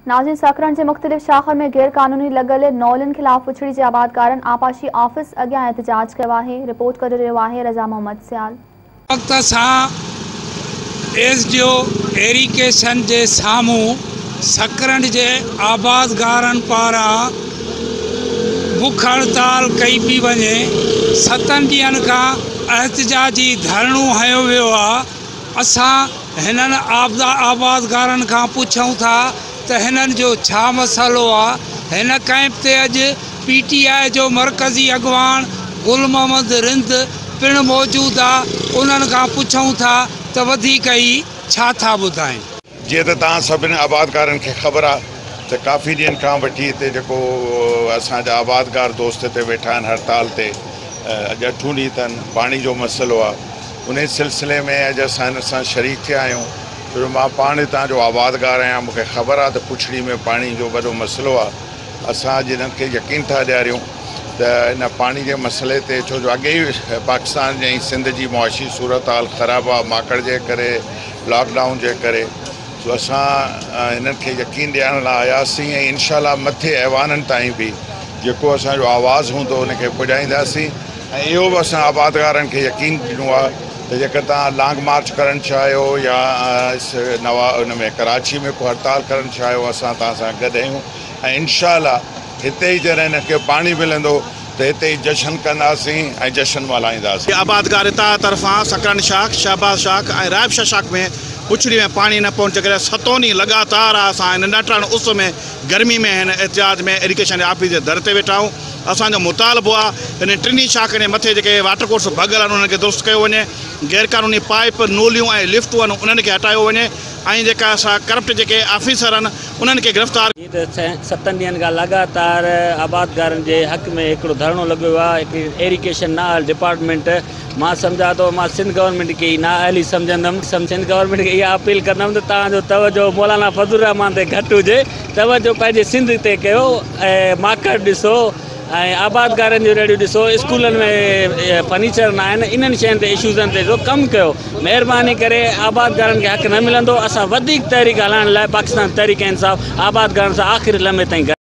नाज़रीन, सकरंड जे मुख़्तलिफ़ शाख़नि में गैर कानूनी लॻल नौलनि ख़िलाफ़ पुछड़ी जे आबादगारनि आपाशी ऑफिस अॻियां एहतजाज कयो आहे। रिपोर्ट करे रहियो आहे रज़ा मोहम्मद सियाल। वक़्त असां एसडीओ एरीगेशन जे साम्हूं सकरंड जे आबादगारनि पारां बुख हड़ताल कई पई वञे। 7 ॾींहनि खां एहतजाजी धरणो हयो वियो आहे। असां हिननि आबादगारनि खां पुछूं था त हिननि जो छा मसइलो आहे। हिन कैंप ते अॼु पीटीआई जो मरकज़ी अॻवान गुल मोहम्मद रिंद पिणु मौजूदु आहे। उन्हनि खां पुछूं था त वधीक ई छा था ॿुधाइनि। जीअं त तव्हां सभिनी आबादगारनि खे ख़बर आहे त काफ़ी ॾींहनि खां वठी हिते जेको असांजा आबादगार दोस्त हिते वेठा आहिनि हड़ताल ते, अॼु 8 ॾींहुं अथनि, पाणी जो मसइलो आहे। उन सिलसिले में अॼु असां हिन सां शरीक थिया आहियूं। छो जो मां पाण हितां जो आबादगार आहियां, मूंखे ख़बर आहे त पुछड़ी में पाणी जो वॾो मसइलो आहे। असां अॼु हिननि खे यकीन था ॾियारियूं त इन पाणी जे मसइले ते, छो जो अॻे ई पाकिस्तान ऐं सिंध जी मुआशी सूरत हाल ख़राबु आहे माकड़ जे करे, लॉकडाउन जे करे, सो असां हिननि खे यकीन ॾियण लाइ आयासीं ऐं इनशा मथे ऐवाननि ताईं बि जेको असांजो आवाज़ हूंदो उनखे पुॼाईंदासीं। ऐं इहो बि असां आबादगारनि खे यकीन ॾिनो आहे त जेकर तव्हां लॉन्ग मार्च करणु चाहियो या नवा उन में कराची में को हड़ताल करणु चाहियो, असां तव्हां सां गॾु आहियूं ऐं इनशा हिते ई जॾहिं हिननि खे पाणी मिलंदो त हिते ई जशन कंदासीं ऐं जशन मल्हाईंदासीं। आबादगार इत्तेहाद तरफ़ां सकरंड शाख, शहबाज शाख ऐं रायब शाह शाख में पुछड़ी में पाणी न पहुचे करे 7 ॾींहुं लगातार असां हिन नटण उस में गर्मी में हिन एहतजाज में इरीगेशन ऑफिस जे दर ते वेठा आहियूं। असांजो मुतालबो आहे हिन टिन्ही शाखनि जे मथे जेके वाटर कोर्स भॻल आहिनि उन्हनि खे दुरुस्त कयो वञे, गैर कानूनी पाइप नोलियूं ऐं लिफ्टूं आहिनि उन्हनि खे हटायो वञे ऐं जेका असां करप्ट जेके ऑफिसर आहिनि उन्हनि खे गिरफ़्तार। जीअं त 7 ॾींहनि खां लगातार आबादगारनि जे हक़ में हिकिड़ो धरणो लॻो वियो आहे। हिकिड़ी इरीगेशन नाअहल डिपार्टमेंट, मां सम्झां थो, मां सिंध गवर्नमेंट खे ई नाअहली सम्झंदमि। सिंध गवर्नमेंट खे इहा अपील कंदमि त तव्हांजो तवजो मौलाना फज़लुर रहमान ते घटि हुजे, तवजो पंहिंजे सिंध ते कयो ऐं माकड़ ॾिसो ऐं आबादगारनि जूं रेड़ियूं ॾिसो, स्कूलनि में फर्नीचर न आहिनि, इन्हनि शयुनि ते इशूज़नि ते जो कमु कयो। महिरबानी करे आबादगारनि खे हक़ न मिलंदो। असां वधीक तहरीक हलाइण लाइ पाकिस्तान तहरीक इंसाफ़ आबादगारनि सां आख़िरी लम्हे ताईं।